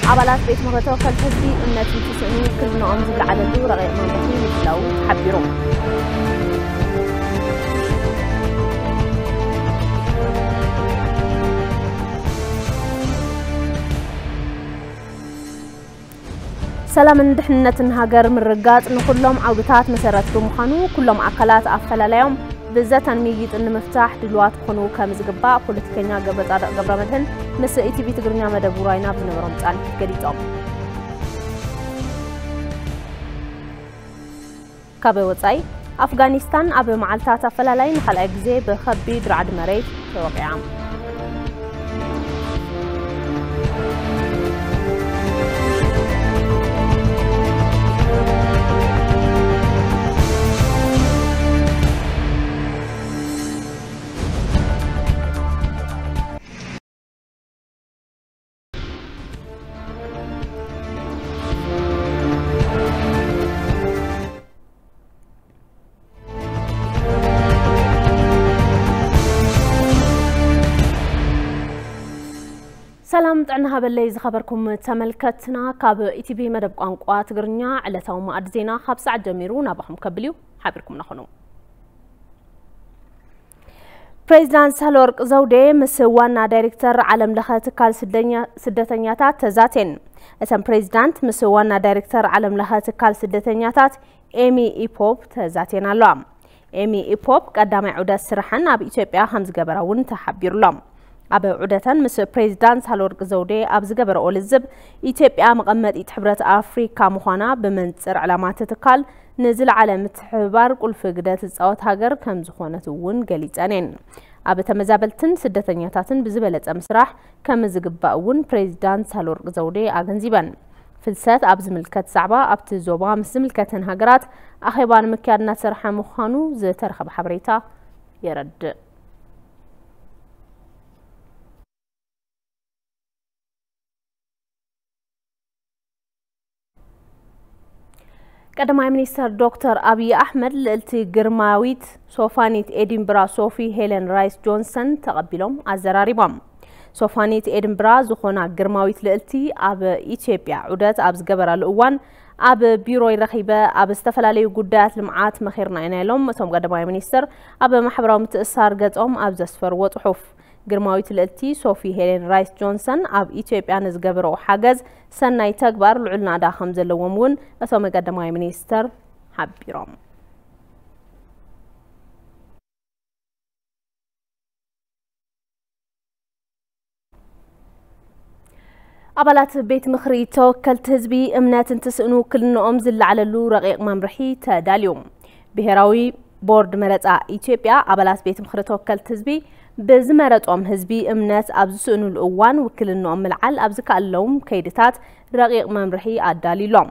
ኣባላት ቤት ምኽሪ ተወከልቲ ህዝቢ እምነት እንትስእኑ ውክልንኦም ዝለዓለሉ ረቂቕ መምርሒ ምድላዉ ተሓቢሩ። ሰላምን ድሕንነትን ሃገር ምርጋጽ ንኹሎም ዓውድታት መሰረት ብምዃኑ፣ ኩሎም ኣካላት ኣፈላላዮም ብዘተን ምይይጥን ንምፍታሕ ድልዋት ክኾኑ ከም ዝግባእ ፖለቲከኛ ገብረጻድቕ ገብረመድህን ምስ ኢቲቪ ትግርኛ መደብ ውራይና ኣብ ዝነበሮም ጻንሒት ገሊጾም። ካብ ወጻኢ፣ ኣፍጋኒስታን ኣብ መዓልታት ኣፈላላይ ንኻልኣይ ግዜ ብኸቢድ ራዕዲ መሬት ተወቒዓ። ሰላም ጥዕና ሃበለይ ዝኸበርኩም ተመልከትና፣ ካብ ኢቲቪ መደብ ቋንቋ ትግርኛ ዕለታዊ መኣዲ ዜና ካብ ሰዓት ጀሚሩ ናባኹም ከብል እዩ። ሓቢርኩምና ኹኑ። ፕሬዚዳንት ሳህለወርቅ ዘውዴ ምስ ዋና ዳይሬክተር ዓለም ለኸ ትካል ስደኛ-፣ ስደተኛታት ተዛቴን። እተን ፕሬዚዳንት ምስ ዋና ዳይሬክተር ዓለም ለኸ ትካል ስደተኛታት ኤሚ ኢፖፕ ተዛቴን ኣለዋ። ኤሚ ኢፖፕ ቀዳማይ ዑደት ስራሕን ኣብ ኢትዮጵያ ከም ዝገበራ እውን ተሓቢሩሎም። ኣብ ዑደተን ምስ ፕሬዚዳንት ሳህለወርቅ ዘውዴ ኣብ ዝገበረኦ ልዝብ፣ ኢትዮጵያ መቐመጢት ሕብረት ኣፍሪካ ምዃና ብመንፅር ዕላማ እቲ ትካል ንዝለዓለ ምትሕብባር ቁልፊ ግደ ትፃወት ሃገር ከም ዝኾነት እውን ገሊፀን እየን። ኣብ ተመዛበልትን ስደተኛታትን ብዝበለፀ ምስራሕ ከም ዝግባእ እውን ፕሬዚዳንት ሳህለወርቅ ዘውዴ ኣገንዚበን። ፍልሰት ኣብ ዝምልከት ዛዕባ ኣብቲ ዞባ ምስ ዝምልከተን ሃገራት ኣኼባ ንምክያድ እናተሰርሐ ምዃኑ ዝተረኸበ ሓበሬታ የረድእ። ቀዳማይ ሚኒስተር ዶክተር ኣብይ ኣሕመድ ልእልቲ ግርማዊት ሶፋኒት ኤዲንብራ ሶፊ ሄለን ራይስ ጆንሰን ተቐቢሎም ኣዘራሪቦም። ሶፋኒት ኤዲንብራ ዝኾና ግርማዊት ልእልቲ ኣብ ኢትዮጵያ ዑደት ኣብ ዝገበራሉ እዋን ኣብ ቢሮይ ረኺበ ኣብ ዝተፈላለዩ ጉዳያት ልምዓት መኺርና ኢና ኢሎም እቶም ቀዳማይ ሚኒስተር ኣብ ማሕበራዊ ምትእስሳር ገጾም ኣብ ዘስፈርዎ ጽሑፍ። ግርማዊት ልእልቲ ሶፊ ሄሌን ራይስ ጆንሰን ኣብ ኢትዮጵያ ንዝገበረኦ ሓገዝ ሰናይ ተግባር ልዑል ናእዳ ከም ዘለዎም እውን እቶም ቀዳማይ ሚኒስተር ሓቢሮም። ኣባላት ቤት ምኽሪ ተወከልቲ ህዝቢ እምነት እንትስእኑ ውክልንኦም ዝለዓለሉ ረቂቕ መምርሒ ተዳልዩ። ብሄራዊ ቦርድ መረጻ ኢትዮጵያ ኣባላት ቤት ምኽሪ ተወከልቲ ህዝቢ ብዝመረጾም ህዝቢ እምነት ኣብ ዝስእኑሉ እዋን ውክልንኦም ምልዓል ኣብ ዝከኣለዎም ከይድታት ረቂቕ መምርሒ ኣዳልዩሎም።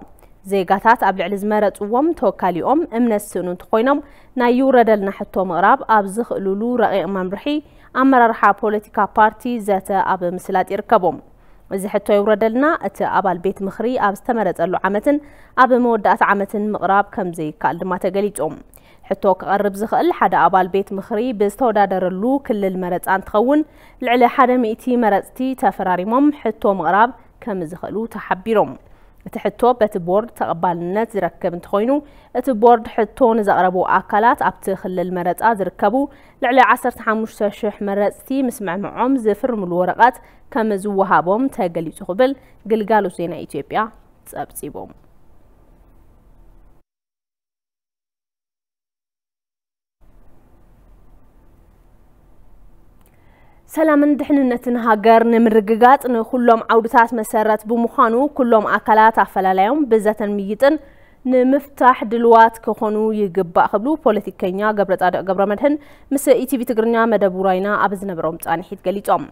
ዜጋታት ኣብ ልዕሊ ዝመረጽዎም ተወካሊኦም እምነት ዝስእኑ እንተኾይኖም ናይ ይውረደልና ሕቶ ምቕራብ ኣብ ዝኽእሉሉ ረቂቕ መምርሒ ኣመራርሓ ፖለቲካ ፓርቲ ዘተ ኣብ ምስላጥ ይርከቡ። እዚ ሕቶ ይውረደልና እቲ ኣባል ቤት ምኽሪ ኣብ ዝተመረጸሉ ዓመትን ኣብ መወዳእታ ዓመትን ምቕራብ ከም ዘይከኣል ድማ ተገሊጹ። ሕቶ ክቐርብ ዝኽእል ሓደ ኣባል ቤት ምኽሪ ብዝተወዳደረሉ ክልል መረጻ እንትኸውን፣ ልዕሊ ሓደ ሚእቲ መረጽቲ ተፈራሪሞም ሕቶ ምቕራብ ከም ዝኽእሉ ተሓቢሮም። እቲ ሕቶ በቲ ቦርድ ተቐባልነት ዝረክብ እንተኾይኑ፣ እቲ ቦርድ ሕቶ ንዘቕረቡ ኣካላት ኣብቲ ክልል መረጻ ዝርከቡ ልዕሊ ዓሰርተ ሓሙሽተ ሽሕ መረጽቲ ምስምዕምዖም ዝፍርምሉ ወረቐት ከም ዝወሃቦም ተገሊጹ ክብል ግልጋሎት ዜና ኢትዮጵያ ጸብጺቡ። ሰላምን ድሕንነትን ሃገር ንምርግጋጽ ንኩሎም ዓውድታት መሰረት ብምዃኑ፣ ኩሎም ኣካላት ኣፈላላዮም ብዘተን ምይጥን ንምፍታሕ ድልዋት ክኾኑ ይግባእ ክብሉ ፖለቲከኛ ገብረጻድቕ ገብረመድህን ምስ ኢቲቪ ትግርኛ መደብ ውራይና ኣብ ዝነበሮም ጻንሒት ገሊጾም።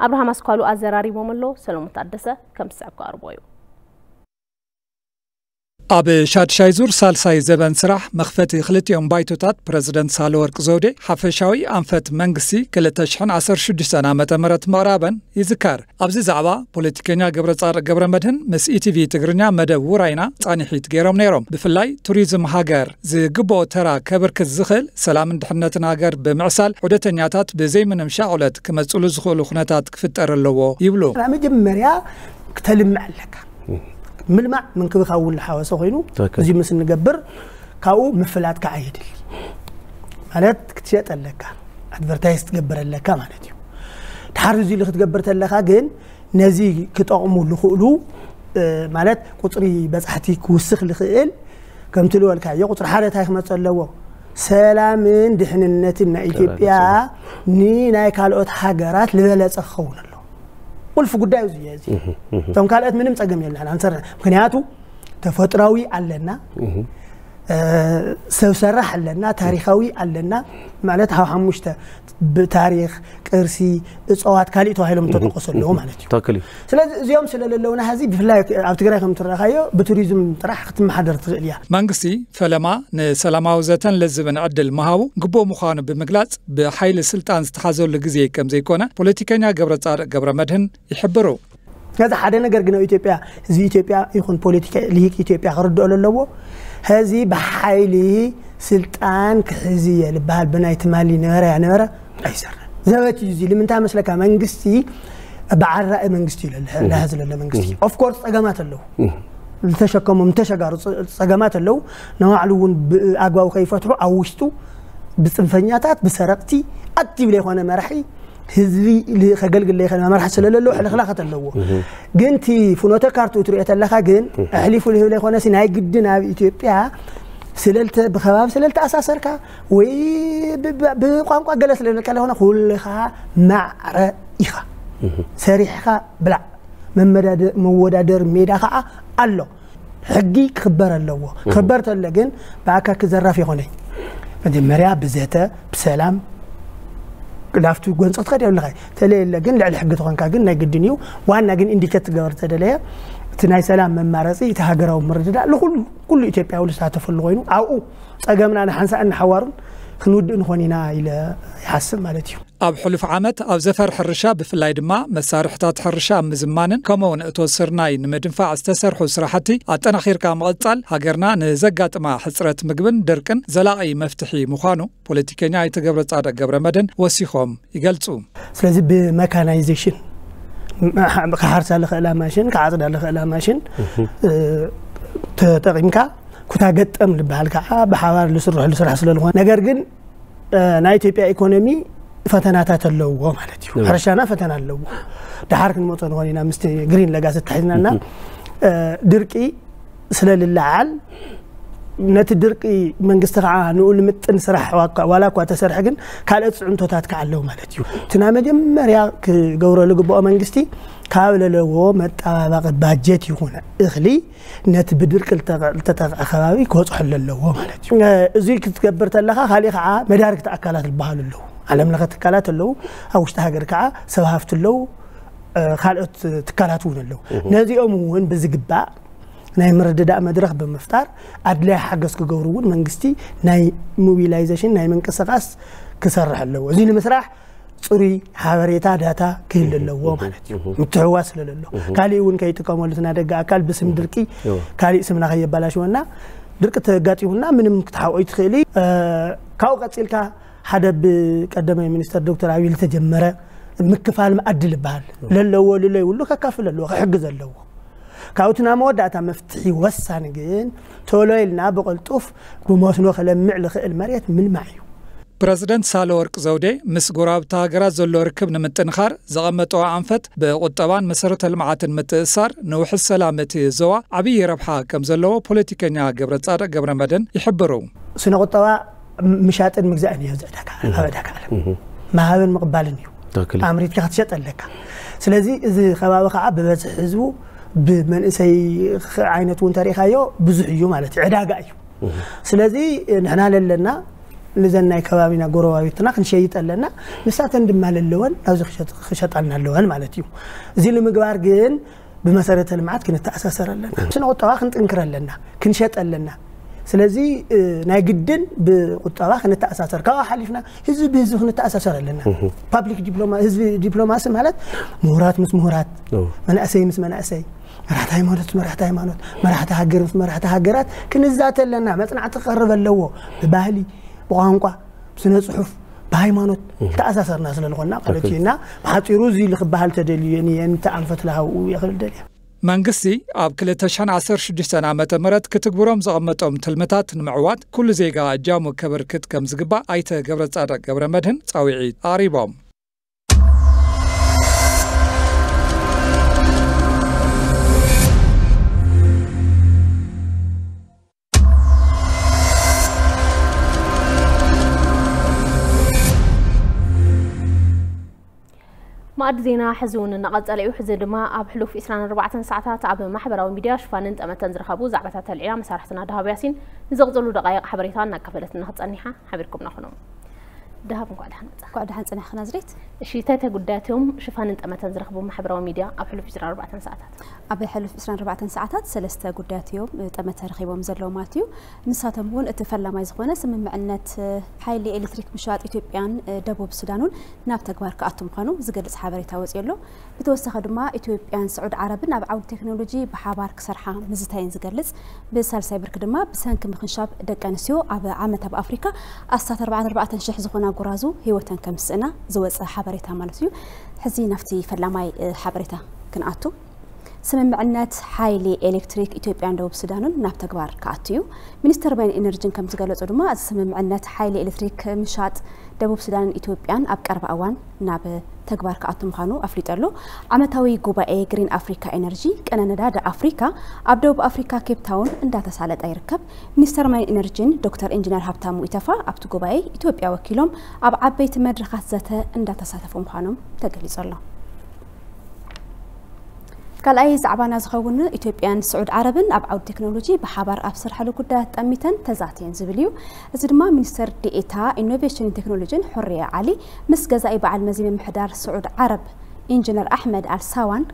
ኣብርሃም ኣስኳሉ ኣዘራሪቦም ኣሎ፣ ሰሎሞን ታደሰ ከም ዝስዕብ ክቐርቦ እዩ። ኣብ ሻድሻይ ዙር ሳልሳይ ዘበን ስራሕ መኽፈቲ ክልቲኦም ባይቶታት ፕረዚደንት ሳህለወርቅ ዘውዴ ሓፈሻዊ ኣንፈት መንግስቲ ክልተ ሽሕን ዓሰርተ ሽዱሽተን ዓመተ ምህረት ምቕራበን ይዝከር። ኣብዚ ዛዕባ ፖለቲከኛ ገብረጻድቕ ገብረመድህን ምስ ኢቲቪ ትግርኛ መደብ ውራይና ጻንሒት ገይሮም ነይሮም። ብፍላይ ቱሪዝም ሃገር ዝግብኦ ተራ ከበርክት ዝኽእል ሰላምን ድሕነትን ሃገር ብምዕሳል ዑደተኛታት ብዘይምንም ሻቕለት ክመጽሉ ዝኽእሉ ኩነታት ክፍጠር ኣለዎ ይብሉ። መጀመርያ ክተልምዕ ኣለካ። ምልማዕ ምንክብኻብ እውን ዝሓወሰ ኮይኑ እዚ ምስ እንገብር ካብኡ ምፍላጥ ከዓ የድሊ ማለት ክትሸጥ ኣለካ፣ ኣድቨርታይዝ ትገብር ኣለካ ማለት እዩ። ድሓር እዚ ኢሉ ክትገብር ተለካ ግን ነዚ ክጠቕሙ ዝኽእሉ ማለት ቁፅሪ በፃሕቲ ክውስኽ ዝኽእል ከምቲ ዝበልካዮ ቁፅሪ ሓደ እንታይ ክመፅእ ኣለዎ? ሰላምን ድሕንነትን ናይ ኢትዮጵያ ንናይ ካልኦት ሃገራት ዝበለፀ ክኸውን ኣሎ። ቁልፊ ጉዳዩ እዚ እዚ እቶም ካልኦት ምንም ፀገም የለን ኣንሰር ምክንያቱ ተፈጥራዊ ኣለና ሰብ ሰራሕ ኣለና ታሪካዊ ኣለና ማለት ሃው ሓሙሽተ ብታሪክ ቅርሲ እፅዋት ካሊእ ተባሂሎም ተጠቀሱ ኣለዎ ማለት እዩ። ስለዚ እዚኦም ስለለለውና ሕዚ ብፍላይ ኣብ ትግራይ ከም ትረኻዮ ብቱሪዝም ጥራሕ ክትመሓደር ትኽእል እያ። መንግስቲ ፈለማ ንሰላማዊ ዘተን ለዝብን ዕድል ምሃቡ ግቡእ ምዃኑ ብምግላፅ ብሓይሊ ስልጣን ዝተሓዘሉ ግዜ ከም ዘይኮነ ፖለቲከኛ ገብረፃድቕ ገብረመድህን ይሕብሩ። ነዚ ሓደ ነገር ግን ኣብ ኢትዮጵያ ህዝቢ ኢትዮጵያ ይኹን ፖለቲካ ልሂቅ ኢትዮጵያ ክርድኦ ኣለዎ። ህዚ ብሓይሊ ስልጣን ክሕዝ እየ ዝበሃል ብናይ ትማሊ ነበረ ያ ነበረ ኣይሰርሕን። ዘበት እዩ እዚ ልምንታይ መስለካ መንግስቲ በዓል ራኢ መንግስቲ እዩ ለለ ለሀ ዝለለ መንግስቲ ኦፍኮርስ ፀገማት ኣለዉ ዝተሸከሞም ዝተሸጋሩ ፀገማት ኣለዉ። ንባዕሉ እውን ብኣግባቡ ከይፈትሑ ኣብ ውሽጡ ብፅንፈኛታት ብሰረቅቲ ኣክቲቭ ለይኮነ መራሒ ህዝቢ ከገልግል ለይኮነ መራሒ ስለለለዎ ሕልኽላኸት ኣለዎ። ግን እቲ ፍኖተ ካርትኡ ትሪኦ ተለካ ግን ኣሕሊፉ ልህብ ለይኮነ ሲ ናይ ግድን ኣብ ኢትዮጵያ ስለልተ ብከባቢ ስለልተኣሳሰርካ ወይ ብቋንቋ ገለ ስለለካ ለይኮነ ኩልኻ ማዕረ ኢኻ ሰሪሕኻ ብላዕ መመዳደ- መወዳደር ሜዳ ከዓ ኣሎ። ሕጊ ክኽበር ኣለዎ። ክኽበር ተሎ ግን ብኣካ ክዘራፍ ይኾነይ መጀመርያ ብዘተ ብሰላም ላፍቱ ጎንፂ ክትኸድ የብልኻ ተለየለ ግን ልዕሊ ሕጊ ተኾንካ ግን ናይ ግድን እዩ። ዋና ግን ኢንዲኬት ትገበር ተደለየ እቲ ናይ ሰላም መማረፂ እቲ ሃገራዊ ምርድዳእ ንኩሉ ኩሉ ኢትዮጵያዊ ዝሳተፈሉ ኮይኑ ኣብኡ ፀገምና ንሓንሳእን ንሓዋሩን ክንውድእ ንኾን ኢና ኢለ ይሓስብ ማለት እዩ። ኣብ ሕሉፍ ዓመት ኣብ ዘፈር ሕርሻ ብፍላይ ድማ መሳርሕታት ሕርሻ ኣብ ምዝማንን ከምኡውን እቶት ስርናይ ንምድንፋዕ ዝተሰርሑ ስራሕቲ ኣጠናኺርካ ምቕጻል ሃገርና ንዘጋጥማ ሕጽረት ምግብን ድርቅን ዘላቒ መፍትሒ ምዃኑ ፖለቲከኛ ኣይተ ገብረጻድቕ ገብረመድህን ወሲኾም ይገልጹ። ስለዚ ብመካናይዜሽን ክሓርሳ ዝኽእላ ማሽን ክዓፅዳ ዝኽእላ ማሽን ተጠቒምካ ኩታ ገጠም ዝበሃል ከዓ ብሓባር ዝስርሐሉ ስራሕ ስለዝኾነ ነገር ግን ናይ ኢትዮጵያ ኢኮኖሚ ፈተናታት ኣለውዎ ማለት እዩ። ሕርሻና ፈተና ኣለዎ። ድሓር ክንመፆ ንኾን ኢና ምስቲ ግሪን ለጋሲ ተታሒዝናና ድርቂ ስለ ልለዓል ነቲ ድርቂ መንግስቲ ከዓ ንኡ ልምጥን ስራሕ ዋላ እኳ ተሰርሐ ግን ካልኦት ፅዕንቶታት ከዓ ኣለዉ ማለት እዩ። እቲ ናይ መጀመርያ ክገብሮ ዝግብኦ መንግስቲ ካብ ለለዎ መጠባበቂ ባጀት ይኹን እኽሊ ነቲ ብድርቂ ዝተጠቕዐ ከባቢ ክበፅሐሉ ኣለዎ ማለት እዩ። እዚ ክትገብር ተለካ ካሊእ ከዓ መዳርግቲ ኣካላት ዝበሃሉ ኣለዉ። ዓለም ለኸ ትካላት ኣለዉ፣ ኣብ ውሽጢ ሃገር ከዓ ሰብ ሃፍቲ ኣለዉ፣ ካልኦት ትካላት እውን ኣለዉ። ነዚኦም እውን ብዝግባእ ናይ ምርድዳእ መድረኽ ብምፍጣር ኣድላይ ሓገዝ ክገብሩ እውን መንግስቲ ናይ ሞቢላይዜሽን ናይ ምንቅስቃስ ክሰርሕ ኣለዎ። እዚ ንምስራሕ ፅሩይ ሓበሬታ ዳታ ክህል ኣለዎ ማለት እዩ። ምትሕዋስ ስለለሎ ካሊእ እውን ከይጥቀመሉ እቲ ናደገ ኣካል ብስም ድርቂ ካሊእ ስምና ከየበላሽወና ድርቂ ተጋጢሙና ምንም ክትሓቆይ ትኽእል እዩ። ካብኡ ቀፂልካ ሓደ ብቀደማይ ሚኒስተር ዶክተር ኣብይ ዝተጀመረ ምክፋል መኣዲ ዝበሃል ለለዎ ልለይ ውሉ ከካፍል ኣለዎ ክሕግዝ ኣለዎ። ካብኡ እቲ ናይ መወዳእታ መፍትሒ ወሳኒ ግን ቶሎ ኢልና ብቐልጡፍ ብመስኖ ክለምዕ ዝኽእል መሬት ምልማዕ እዩ። ፕረዚደንት ሳህለወርቅ ዘውዴ ምስ ጎረባብቲ ሃገራት ዘሎ ርክብ ንምጥንኻር ዘቐመጥኦ ኣንፈት ብቁጠባን መሰረተ ልምዓትን ምትእስሳር ንውሕስ ሰላም እቲ ዞባ ዓብዪ ረብሓ ከም ዘለዎ ፖለቲከኛ ገብረፃድቕ ገብረመድህን ይሕብሩ። ስነ ቁጠባ ምሻጥን ምግዛእን እዩ እዚ ዕዳጋ ኣብ ዕዳጋ ዓለም ምሃብን ምቕባልን እዩ። ኣምሪትካ ክትሸጥ ኣለካ። ስለዚ እዚ ከባቢ ከዓ ብበዝሒ ህዝቡ ብመንእሰይ ዓይነት እውን ተሪኢኻዮ ብዙሕ እዩ ማለት እዩ። ዕዳጋ እዩ። ስለዚ ንሕና ለለና ንዘን ናይ ከባቢና ጎረባቢትና ክንሸይጥ ኣለና። ንሳተን ድማ ለለወን ናብዚ ክሸጣልና ኣለወን ማለት እዩ። እዚ ንምግባር ግን ብመሰረተ ልምዓት ክንተኣሳሰር ኣለና። ስነ ቁጠባ ክንጥንክር ኣለና፣ ክንሸጥ ኣለና። ስለዚ ናይ ግድን ብቁጠባ ክንተኣሳሰር፣ ካብኣ ሓሊፍና ህዝቢ ብህዝቢ ክንተኣሳሰር ኣለና። ፓብሊክ ዲፕሎማ፣ ህዝቢ ዲፕሎማሲ ማለት ምሁራት ምስ ምሁራት፣ መናእሰይ ምስ መናእሰይ፣ መራሕቲ ሃይማኖት ምስ መራሕቲ ሃይማኖት፣ መራሕቲ ሃገር ምስ መራሕቲ ሃገራት ክንዛተ ኣለና። መጽናዕቲ ክቐርብ ኣለዎ። ብባህሊ፣ ብቋንቋ፣ ብስነ ጽሑፍ፣ ብሃይማኖት ተኣሳሰርና ስለ ዝኾንና ማለት እዩ። እና ብሓጺሩ እዚ ኢሉ ክበሃል ተደልዩ የን የን ተኣንፈት ለሃው የኽብል ደልያ። መንግስቲ ኣብ ክልተ ሽሕን ዓሰርተ ሽዱሽተን ዓመተ ምህረት ክትግብሮም ዘቐመጦም ትልምታት ንምዕዋት ኩሉ ዜጋ እጃሙ ከበርክት ከም ዝግባእ ኣይተ ገብረጻድቕ ገብረመድህን ጻውዒት ኣቕሪቦም። መኣዲ ዜና ሕዚ እውን እናቐጸለ እዩ። ሕዚ ድማ ኣብ ሕሉፍ ዕስራን ኣርባዕተን ሰዓታት ኣብ ማሕበራዊ ሚድያ ሽፋንን ጠመተን ዝረኸቡ ዛዕባታት ተልዒላ መሳርሕትና ደሃብ ያሲን ንዝቕጽሉ ደቓይቕ ሓበሬታ እናካፈለትና ክትጸኒሓ ሓቢርኩምና ኩኑ። ደሃብ እንኳዕ ደሓን መጻ። እንኳዕ ደሓን ጽናሕኪ ናዝሬት። እሺ፣ እንታይ እንታይ ጉዳያት እዮም ሽፋንን ጠመተን ዝረኽቡ ማሕበራዊ ሚድያ ኣብ ሕሉፍ ዕስራን ኣርባዕተን ሰዓታት? ኣብ ሕሉፍ ዕስራን ኣርባዕተን ሰዓታት ሰለስተ ጉዳያት እዮም ጠመተ ረኺቦም ዘለዉ ማለት እዩ። ንሳቶም እውን እቲ ፈላማይ ዝኾነ ስምምዕነት ሓይሊ ኤሌክትሪክ ምሻጥ ኢትዮጵያን ደቡብ ሱዳንን ናብ ተግባር ክኣቱ ምዃኑ ዝገልጽ ሓበሬታ ወጺኡ ኣሎ። ብተወሳኺ ድማ ኢትዮጵያን ስዑድ ዓረብን ኣብ ዓውዲ ቴክኖሎጂ ብሓባር ክሰርሓ ምዝታየን ዝገልጽ፣ ብሳልሳይ ብርኪ ድማ ብሰንኪ ምኽንሻብ ደቂ ኣንስትዮ ኣብ ዓመት ኣብ ኣፍሪካ ኣስታት ኣርባዓን ኣርባዕተን ሽሕ ዝኾና ጎራዙ ህይወተን ከም ዝስእና ዝወፀ ሓበሬታ ማለት እዩ። ሕዚ ናብቲ ፈላማይ ሓበሬታ ክንኣቱ። ስምምዕነት ሓይሊ ኤሌክትሪክ ኢትዮጵያን ደቡብ ሱዳንን ናብ ተግባር ክኣቱ እዩ። ሚኒስተር ማይን ኢነርጂን ከም ዝገለጾ ድማ፣ እዚ ስምምዕነት ሓይሊ ኤሌክትሪክ ምሻጥ ደቡብ ሱዳንን ኢትዮጵያን ኣብ ቀረባ እዋን ናብ ተግባር ክኣቱ ምዃኑ ኣፍሊጡ ኣሎ። ዓመታዊ ጉባኤ ግሪን ኣፍሪካ ኤነርጂ ቅነ ነዳዲ ኣፍሪካ ኣብ ደቡብ ኣፍሪካ ኬፕ ታውን እንዳተሳለጠ ይርከብ። ሚኒስተር ማይን ኢነርጂን ዶክተር ኢንጂነር ሃብታሙ ኢተፋ ኣብቲ ጉባኤ ኢትዮጵያ ወኪሎም ኣብ ዓበይቲ መድረኻት ዘተ እንዳተሳተፉ ምዃኖም ተገሊጹ ኣሎ። ካልኣይ ዛዕባና ዝኸውን፣ ኢትዮጵያን ስዑድ ዓረብን ኣብ ዓውዲ ቴክኖሎጂ ብሓባር ኣብ ዝሰርሓሉ ጉዳያት ጠሚተን ተዛትየን ዝብል እዩ። እዚ ድማ ሚኒስትር ዲኤታ ኢኖቬሽንን ቴክኖሎጂን ሑርያ ዓሊ ምስ ገዛኢ በዓል መዚ ምምሕዳር ስዑድ ዓረብ ኢንጂነር ኣሕመድ ኣል ሳዋን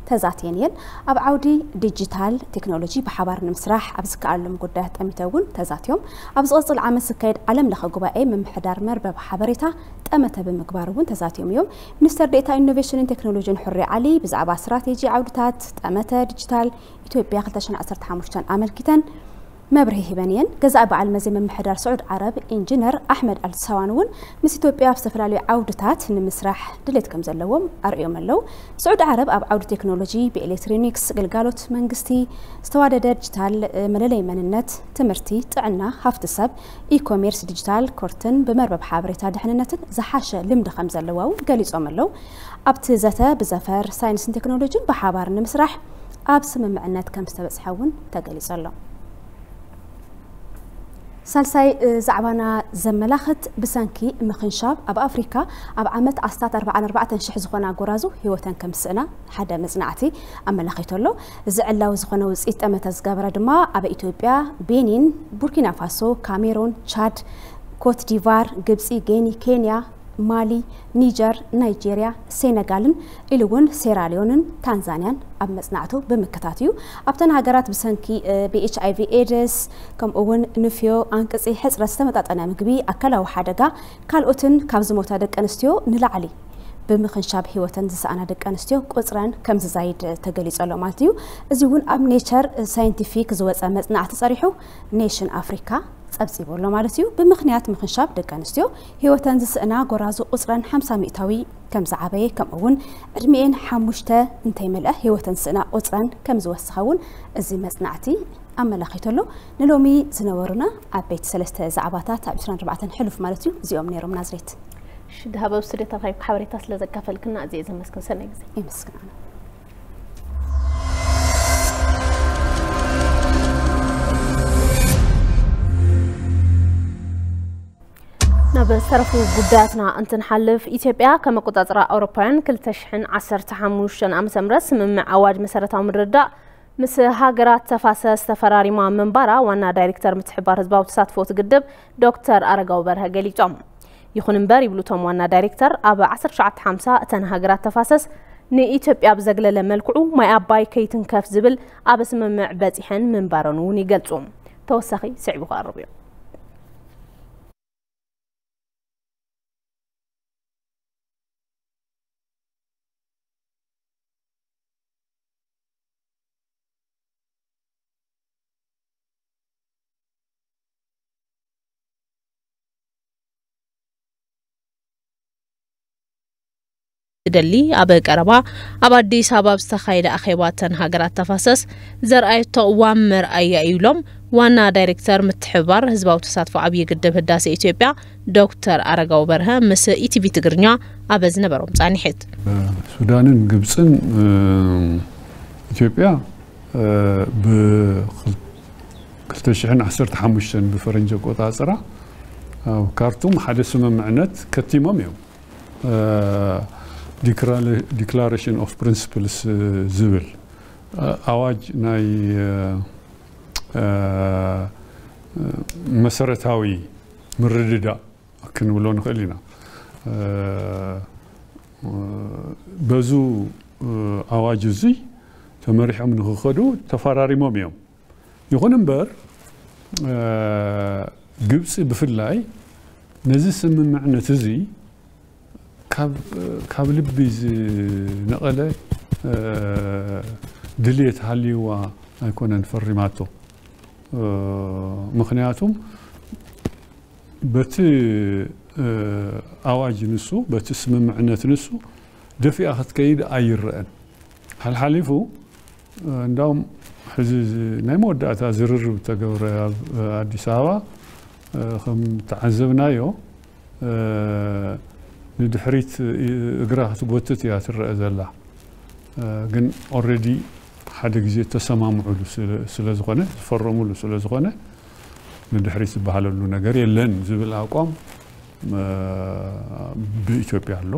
ተዛትየን እየን። ኣብ ዓውዲ ዲጂታል ቴክኖሎጂ ብሓባር ንምስራሕ ኣብ ዝከኣሎም ጉዳያት ጠሚተን እውን ተዛትዮም። ኣብ ዝቕጽል ዓመት ዝካየድ ዓለም ለኸ ጉባኤ ምምሕዳር መርበብ ሓበሬታ ጠመተ ብምግባር እውን ተዛትዮም እዮም። ሚኒስተር ዴኤታ ኢኖቬሽንን ቴክኖሎጂን ሑሪ ዓሊ ብዛዕባ ስትራቴጂ ዓውድታት ጠመተ ዲጂታል ኢትዮጵያ ክልተ ሽሕን ዓሰርተ ሓሙሽተን ኣመልኪተን መብርሂ ሂበን እየን። ገዛኢ በዓል መዚ ምምሕዳር ስዑድ ዓረብ ኢንጂነር ኣሕመድ ኣልሳዋን እውን ምስ ኢትዮጵያ ኣብ ዝተፈላለዩ ዓውድታት ንምስራሕ ድሌት ከም ዘለዎም ኣርእዮም ኣለዉ። ስዑድ ዓረብ ኣብ ዓውዲ ቴክኖሎጂ፣ ብኤሌክትሮኒክስ፣ ግልጋሎት መንግስቲ፣ ዝተዋደደ ዲጂታል መለለይ መንነት፣ ትምህርቲ፣ ጥዕና፣ ሃፍቲ ሰብ፣ ኢኮሜርስ፣ ዲጂታል ኮርትን ብመርበብ ሓበሬታ ድሕንነትን ዝሓሸ ልምዲ ከም ዘለዋ እውን ገሊጾም ኣለዉ። ኣብቲ ዘተ ብዘፈር ሳይንስን ቴክኖሎጂን ብሓባር ንምስራሕ ኣብ ስምምዕነት ከም ዝተበጽሐ እውን ተገሊጹ ኣሎ። ሳልሳይ እ፣ ዛዕባና ዘመላኽት ብሰንኪ ምኽንሻብ ኣብ ኣፍሪካ ኣብ ዓመት ኣስታት ኣርባዓን ኣርባዕተን ሽሕ ዝኾና ጎራዙ ህይወተን ከም ዝስእና ሓደ መጽናዕቲ ኣመላኺቱ ኣሎ። እዚ ዕላዊ ዝኾነ ውፅኢት ጠመተ ዝገበረ ድማ ኣብ ኢትዮጵያ፣ ቤኒን፣ ቡርኪና ፋሶ፣ ካሜሮን፣ ቻድ፣ ኮት ዲቫር፣ ግብፂ፣ ጌኒ፣ ኬንያ፣ ማሊ፣ ኒጀር፣ ናይጄርያ፣ ሴነጋልን ኢሉ እውን ሴራሊዮንን ታንዛንያን ኣብ መጽናዕቱ ብምክታት እዩ። ኣብተን ሃገራት ብሰንኪ ብ ኤች ኣይ ቪ ኤድስ ከምኡ እውን ንፍዮ፣ ኣንቅጺ፣ ሕጽረት ዝተመጣጠነ ምግቢ፣ ኣካላዊ ሓደጋ ካልኦትን ካብ ዝሞታ ደቂ ኣንስትዮ ንላዕሊ ብምኽንሻብ ህይወተን ዝሰኣና ደቂ ኣንስትዮ ቁጽረን ከም ዝዛይድ ተገሊጹ ኣሎ ማለት እዩ። እዚ እውን ኣብ ኔቸር ሳይንቲፊክ ዝወጸ መጽናዕቲ ጸሪሑ ኔሽን ኣፍሪካ ጸብጺቡ ኣሎ ማለት እዩ። ብምኽንያት ምኽንሻብ ደቂ ኣንስትዮ ህይወተን ዝስእና ጎራዙ ቁጽረን ሓምሳ ሚእታዊ ከም ዝዓበየ ከምኡ እውን ዕድሚኤን ሓሙሽተ እንተይመልአ ህይወተን ዝስእና ቁጽረን ከም ዝወሰኸ እውን እዚ መጽናዕቲ ኣመላኺቱ ኣሎ። ንሎሚ ዝነበሩና ዓበይቲ ሰለስተ ዛዕባታት ኣብ ዕስራን ኣርባዕተን ሕሉፍ ማለት እዩ እዚኦም ነይሮም። ናዝሬት ሽድሃብ ኣብ ስቱድዮ ተረኺብካ ሓበሬታ ስለ ዘካፈልክና ኣዝየ ዘመስግን። ሰናይ ግዜ። የመስግን ኣነ። ናብ ዝተረፉ ጉዳያትና እንትንሓልፍ፣ ኢትዮጵያ ከም ኣቆጻጽራ ኣውሮፓውያን ክልተ ሽሕን ዓሰርተ ሓሙሽተን ዓመተ ምህረት ስምምዕ ኣዋጅ መሰረታዊ ምርድዳእ ምስ ሃገራት ተፋሰስ ተፈራሪማ ምንባራ ዋና ዳይሬክተር ምትሕብባር ህዝባዊ ተሳትፎ እቲ ግድብ ዶክተር ኣረጋዊ በርሀ ገሊጾም። ይኹን እምበር ይብሉ እቶም ዋና ዳይሬክተር፣ ኣብ ዓሰርተ ትሽዓተ ሓምሳ እተን ሃገራት ተፋሰስ ንኢትዮጵያ ብዘግለለ መልክዑ ማይ ኣባይ ከይትንከፍ ዝብል ኣብ ስምምዕ በጺሐን ምንባረን እውን ይገልጹ። ተወሳኺ ስዒቡ ክቐርብ እዩ። ትደሊ ኣብ ቀረባ ኣብ ኣዲስ ኣበባ ብዝተኻየደ ኣኼባ እተን ሃገራት ተፋሰስ ዘርኣየቶ ቅዋም መርኣያ እዩ ኢሎም ዋና ዳይሬክተር ምትሕብባር ህዝባዊ ተሳትፎ ዓብዪ ግድብ ህዳሴ ኢትዮጵያ ዶክተር ኣረጋዊ በርሀ ምስ ኢቲቪ ትግርኛ ኣብ ዝነበሮም ጻኒሒት። ሱዳንን ግብፅን ኢትዮጵያ ብ ክልተ ሽሕን ዓሰርተ ሓሙሽተን ብፈረንጂ ኣቆፃፅራ ኣብ ካርቱም ሓደ ስምምዕነት ከቲሞም እዮም። ዲክላሬሽን ኦፍ ፕሪንስፕልስ ዝብል ኣዋጅ ናይ መሰረታዊ ምርድዳእ ክንብሎ ንኽእል ኢና። በዙ ኣዋጅ እዙይ ተመሪሖም ንኽኸዱ ተፈራሪሞም እዮም። ይኹን እምበር ግብፂ ብፍላይ ነዚ ስምምዕነት እዚ ካብ ልቢ ዝነቐለ ድልየት ሃልይዋ ኣይኮነን ፈሪማቶ። ምኽንያቱም በቲ ኣዋጅ ንሱ፣ በቲ ስምምዕነት ንሱ ደፊኣ ክትከይድ ኣይረአን። ሓልሓሊፉ እንዳውም ሕዚ ናይ መወዳእታ ዝርርብ ተገብረ ኣብ ኣዲስ ኣበባ ከም ተዓዘብናዮ ንድሕሪት እግራ ክትጎትት እያ ትረአ ዘላ። ግን ኦልሬዲ ሓደ ግዜ ተሰማምዑሉ ስለ ዝኾነ፣ ዝፈረሙሉ ስለ ዝኾነ ንድሕሪት ዝበሃለሉ ነገር የለን ዝብል ኣቋም ብኢትዮጵያ ኣሎ።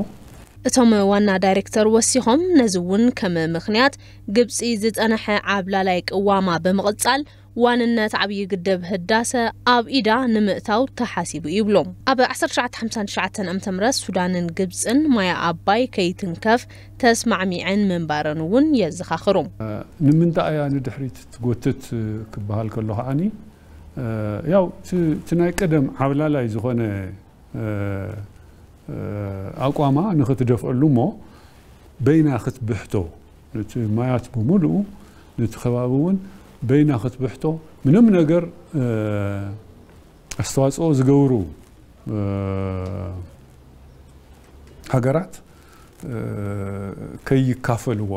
እቶም ዋና ዳይሬክተር ወሲኾም ነዚ እውን ከም ምኽንያት ግብፂ ዝፀነሐ ዓብላላይ ቅዋማ ብምቕፃል ዋንነት ዓብዪ ግድብ ህዳሰ ኣብ ኢዳ ንምእታው ተሓሲቡ ይብሉ። ኣብ ዓሰርተ ትሽዓተ ሓምሳን ትሽዓተን ዓመተ ምህረት ሱዳንን ግብፅን ማያ ኣባይ ከይትንከፍ ተስማዕሚዐን ምንባረን እውን የዘኻኽሩ። ንምንታይ እያ ንድሕሪት ትጎትት ክበሃል ከሎ ከዓኒ ያው እቲ ናይ ቀደም ዓብላላይ ዝኾነ ኣቋማ ንኽትደፍአሉ እሞ በይና ክትብሕቶ፣ ነቲ ማያት ብምሉኡ ነቲ ከባቢ እውን በይና ክትብሕቶ፣ ምንም ነገር ኣስተዋፅኦ ዝገብሩ ሃገራት ከይካፈልዋ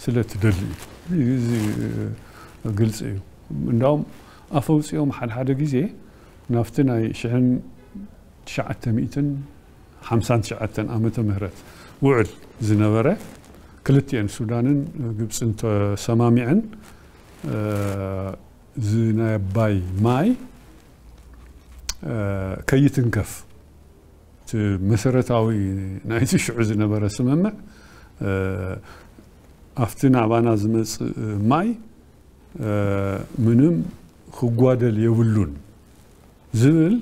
ስለ ትደሊ እዩ። እዚ ግልፂ እዩ። እንዳውም ኣፈውፂኦም ሓደ ሓደ ግዜ ናብቲ ናይ ሽሕን ትሽዓተ ሚእትን ሓምሳን ትሽዓተን ዓመተ ምህረት ውዕል ዝነበረ ክልቲኤን ሱዳንን ግብፅን ተሰማሚዐን እዚ ናይ ኣባይ ማይ ከይትንከፍ እቲ መሰረታዊ ናይቲ ሽዑ ዝነበረ ስምምዕ ኣብቲ ናባና ዝመፅእ ማይ ምንም ክጓደል የብሉን ዝብል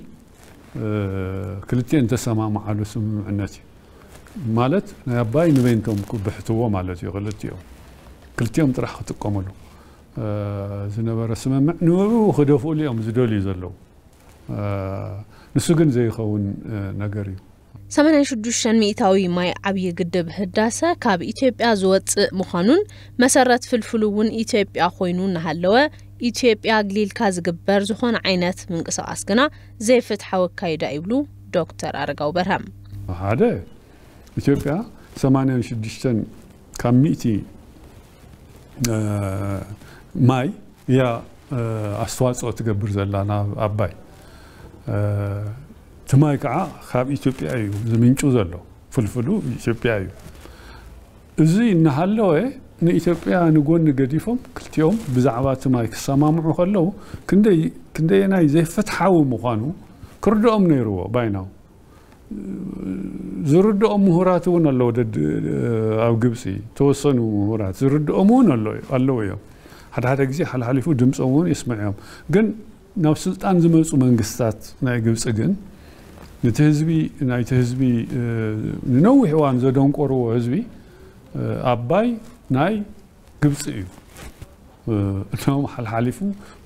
ክልቲኤን ተሰማምዓሉ ስምምዕነት እዩ። ማለት ናይ ኣባይ ንበይንቶም ክብሕትዎ ማለት እዩ። ክልቲኦም ክልቲኦም ጥራሕ ክጥቀምሉ ዝነበረ ስምምዕ ንዕኡ ክደፍእሉ እዮም ዝደልዩ ዘለዉ። ንሱ ግን ዘይኸውን ነገር እዩ። ሰማንያን ሽዱሽተን ሚእታዊ ማይ ዓብዪ ግድብ ህዳሰ ካብ ኢትዮጵያ ዝወፅእ ምዃኑን መሰረት ፍልፍሉ እውን ኢትዮጵያ ኮይኑ እናሃለወ ኢትዮጵያ ኣግሊልካ ዝግበር ዝኾነ ዓይነት ምንቅስቓስ ግና ዘይፍትሓዊ ኣካይዳ ይብሉ ዶክተር ኣረጋዊ በርሀ። ሓደ ኢትዮጵያ ሰማንያን ሽዱሽተን ካብ ሚእቲ ማይ እያ ኣስተዋፅኦ ትገብር ዘላ ናብ ኣባይ። እቲ ማይ ከዓ ካብ ኢትዮጵያ እዩ ዝምንጩ ዘሎ፣ ፍልፍሉ ኢትዮጵያ እዩ። እዚ እናሃለወ ንኢትዮጵያ ንጎኒ ገዲፎም ክልቲኦም ብዛዕባ እቲ ማይ ክሰማምዑ ከለዉ ክንደይ ክንደየናይ ዘይፍትሓዊ ምዃኑ ክርድኦም ነይርዎ ባይናው። ዝርድኦም ምሁራት እውን ኣለዉ። ደድ ኣብ ግብፂ ተወሰኑ ምሁራት ዝርድኦም እውን ኣለዉ እዮም። ሓደ ሓደ ግዜ ሓልሓሊፉ ድምፆም እውን የስምዕዮም። ግን ናብ ስልጣን ዝመፁ መንግስታት ናይ ግብፂ ግን ነቲ ህዝቢ ናይቲ ህዝቢ ንነዊሕ እዋን ዘደንቆርዎ ህዝቢ ኣባይ ናይ ግብፂ እዩ። እቶም ሓልሓሊፉ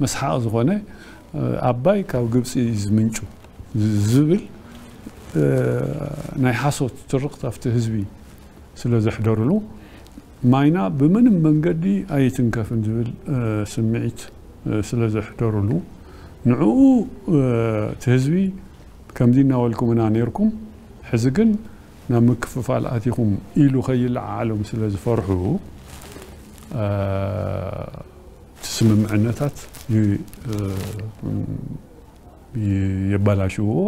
መስሓቕ ዝኾነ ኣባይ ካብ ግብፂ እዩ ዝምንጩ ዝብል ናይ ሓሶት ትርኽት ኣብቲ ህዝቢ ስለ ዘሕደሩሉ፣ ማይና ብምንም መንገዲ ኣይትንከፍን ዝብል ስምዒት ስለ ዘሕደሩሉ፣ ንዕኡ እቲ ህዝቢ ከምዚ እናበልኩምና ነይርኩም፣ ሕዚ ግን ናብ ምክፍፋል ኣቲኹም ኢሉ ከይለዓዓሎም ስለ ዝፈርሑ፣ እቲ ስምምዕነታት የባላሽውዎ፣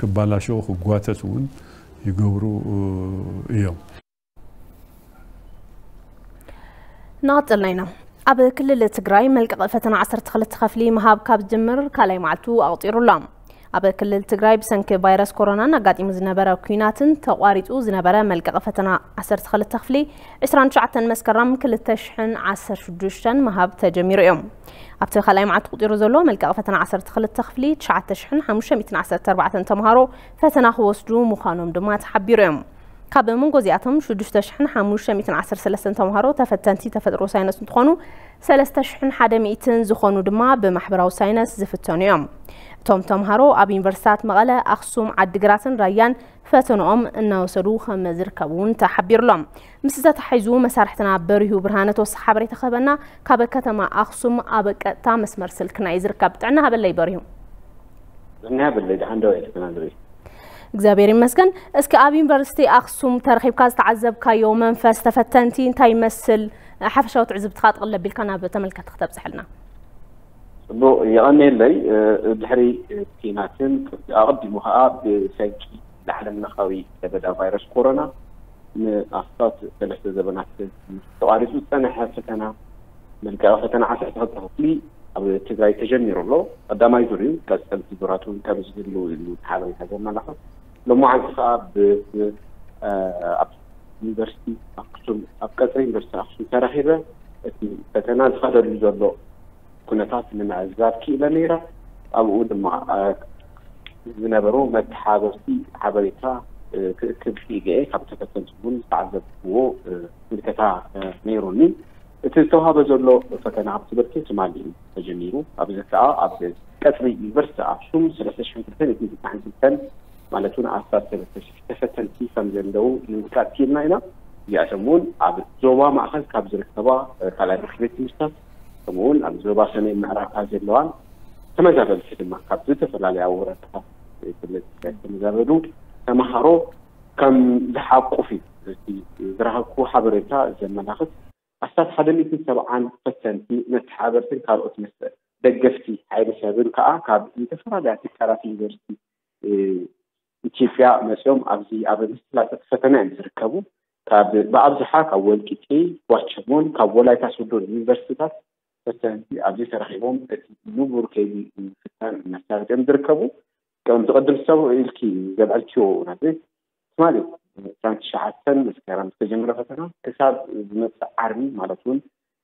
ክባላሸው ክጓተት እውን ይገብሩ እዮም። እናቐጸልና ኢና። ኣብ ክልል ትግራይ መልቀቒ ፈተና ዓሰርተ ክልተ ክፍሊ ምሃብ ካብ ዝጅምር ካልኣይ መዓልቱ ኣቑጺሩ ኣሎ። ኣብ ክልል ትግራይ ብሰንኪ ቫይረስ ኮሮናን ኣጋጢሙ ዝነበረ ኲናትን ተቋሪጹ ዝነበረ መልቀቒ ፈተና ዓሰርተ ክልተ ክፍሊ ዕስራን ትሽዓተን መስከረም ክልተ ሽሕን ዓሰርተ ሽዱሽተን ምሃብ ተጀሚሩ እዮም። ኣብቲ ካልኣይ መዓልቲ ቁጺሩ ዘሎ መልቀቒ ፈተና ዓሰርተ ክልተ ክፍሊ ትሽዓተ ሽሕን ሓሙሽተ ሚእትን ዓሰርተ ኣርባዕተን ተምሃሮ ፈተና ክወስዱ ምዃኖም ድማ ተሓቢሩ እዮም። ካብ መንጎ እዚኣቶም ሽዱሽተ ሽሕን ሓሙሽተ ሚእትን ዓሰርተ ሰለስተን ተምሃሮ ተፈተንቲ ተፈጥሮ ሳይነስ እንትኾኑ፣ ሰለስተ ሽሕን ሓደ ሚእትን ዝኾኑ ድማ ብማሕበራዊ ሳይነስ ዝፍተኑ እዮም። እቶም ተምሃሮ ኣብ ዩኒቨርሲታት መቐለ፣ ኣኽሱም፣ ዓዲግራትን ራያን ፈተንኦም እናወሰዱ ከም ዝርከቡ እውን ተሓቢሩሎም። ምስ ተታሒዙ መሳርሕትና በሪሁ ብርሃነ ተወሳኺ ሓበሬታ ክህበና ካብ ከተማ ኣኽሱም ኣብ ቀጥታ መስመር ስልክና እዩ ዝርከብ። ጥዕና ሃበለይ በሪሁ። ጥዕና ሃበለይ፣ ደሓን ዶ ኢልክና ንርኢ? እግዚኣብሔር ይመስገን። እስኪ ኣብ ዩኒቨርሲቲ ኣኽሱም ተረኺብካ ዝተዓዘብካዮ መንፈስ ተፈተንቲ እንታይ ይመስል? ሓፈሻዊ ትዕዝብትኻ ጥቕል ኣቢልካ ናብ ተመልከቲ ክተብፅሐልና። ጽቡቕ፣ የቐንየለይ። ድሕሪ ኲናትን ኣቐዲሙ ኸኣ ብሰንኪ ዓለም ለኻዊ ለበዳ ቫይረስ ኮሮና ንኣስታት ሰለስተ ዘበናት ተቋሪጹ ዝጸንሐ ፈተና መልቀቒ ፈተና ዓሰርተ ክልተ ክፍሊ ኣብ ትግራይ ተጀሚሩ ኣሎ። ቀዳማይ ዙር እዩ። ቀጸልቲ ዙራት እውን ከም ዝህልው እዩ ሓበሬታ ዘመላኽት። ሎማዓንቲ ኸኣ ኣብ ዩኒቨርሲቲ ኣክሱም፣ ኣብ ቀጽሪ ዩኒቨርሲቲ ኣክሱም ተረኺበ እቲ ፈተና ዝኸደሉ ዘሎ ኩነታት ንምዕዛብ ክኢለ ነይረ። ኣብኡ ድማ ዝነበሩ መተሓባበርቲ ሓበሬታ ክእክብ ክኢለ እየ። ካብ ተፈተንቲ እውን ዝተዓዘብክዎ ምልከታ ነይሩኒ። እቲ ዝተዋህበ ዘሎ ፈተና ኣብ ትምህርቲ ትማሊ እዩ ተጀሚሩ። ኣብዚ ከኣ ኣብ ቀጽሪ ዩኒቨርሲቲ ኣክሱም ሰለስተ ሽሕን ክልተ ሚእትን ስሳን ክልተን ማለት እውን ኣስታት ሰለስተ ሽሕ ተፈተንቲ ከም ዘለዉ ንምፍላጥ ክኢልና ኢና። እዚኣቶም እውን ኣብ ዞባ ማእኸል ካብ ዝርከባ ካልኣይ ብርኪ ቤት ትምህርትታት ከምኡ እውን ኣብ ዞባ ሰሜን ምዕራብ ካብ ዘለዋን ተመዛበልቲ ድማ ካብ ዝተፈላለያ ወረዳታት ክልል ትግራይ ዝተመዛበሉ ተምሃሮ ከም ዝሓቁፍ እዩ እቲ ዝረኸብኩዎ ሓበሬታ ዘመላኽት። ኣስታት ሓደ ሚእትን ሰብዓን ፈተንቲ መተሓባበርትን ካልኦት ደገፍቲ ሓይሊ ሰብን ከዓ ካብ ዝተፈላለያ ትካላት ዩኒቨርሲቲ ኢትዮጵያ መፅኦም ኣብዚ ኣብ ምስትላጠት ፈተና እዮም ዝርከቡ። ካብ ብኣብዝሓ ካብ ወልቂጤ፣ ዋቸሞን ካብ ወላይታ ሶዶ ዩኒቨርሲቲታት ፈተንቲ ኣብዚ ተረኺቦም እቲ ንቡር ከይዲ ምፍታን እናሳለጡ እዮም ዝርከቡ። ከምቲ ቅድም ሰብ ኢልኪ ዘልዐልክዮ ናዘ ትማሊ ዕስራን ትሽዓተን መስከረም ዝተጀመረ ፈተና ክሳብ ዝመፅእ ዓርቢ ማለት እውን